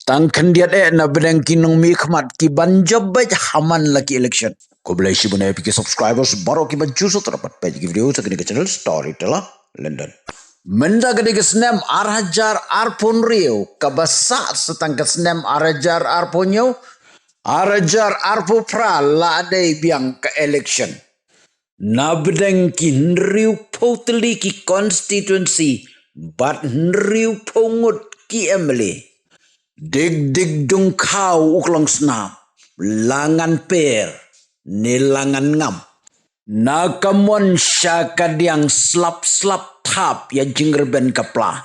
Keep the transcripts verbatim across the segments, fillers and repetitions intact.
Tang khyndiat eh na bneng ki nongmihkhmat ki ban jop beit ha man la ki election. Khublei shibun ïa phi ki subscribers baroh ki ban ju sngewthuh ban peit ki video sa kane ka channel Storyteller London. Mynta ka dei ka snem ar hajar arphew hynriew, kaba sah sa tang ka snem ar hajar arphew hynñiew, ar hajar arphew phra la dei biang ka election. Na bneng ki hynriewphew tylli ki constituency bad hynriewphew ngut ki M L A. Dik dik dung khaw u klong snap, la ngan per ne la ngan ngam. Na ka mon sha ka diang slap slap thap ïa jingrben ka pla.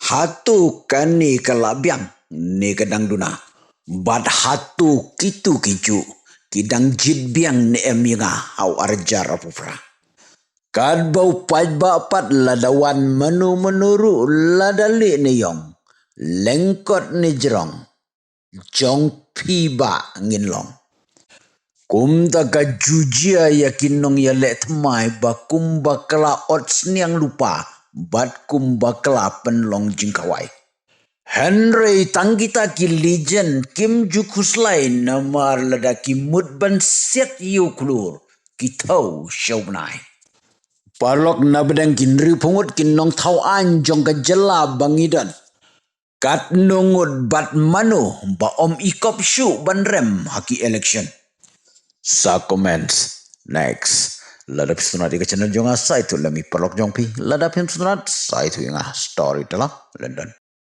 Hato kane ka la biang ne ka dang duna? Bad hato kitu ki juh ki dang jied biang ne em ïa nga ha u ar hajar arphew phra? Katba u paidbah pat lada wan mano mano ruh, lada lieh ne ïong, lyngkot ne jrong, jong phi bah ngin long. Kumta ka ju jia ïa ki nongïaleh thymmai ba kum bakla ot sniang lypa bad kum bakla pynlong jingkhawai. Hynrei tang kita ki legend kim ju khuslai namar lada ki mut ban siat ïa u khlur ki thew sha u bnai. Paralok, na bneng ki hynriewphew ngut ki nongthaw aiñ jong ka jylla ba ngi don, katno ngut bad mano ba ym i kop shuh ban rem ha ki election? Sa comments. Next. Lada phi sngewtynnat ïa ka channel jong nga, sa ïathuh lem ïa i paralok jong phi. Lada phim sngewtynnat, sa ïathuh ïa nga. Storyteller London.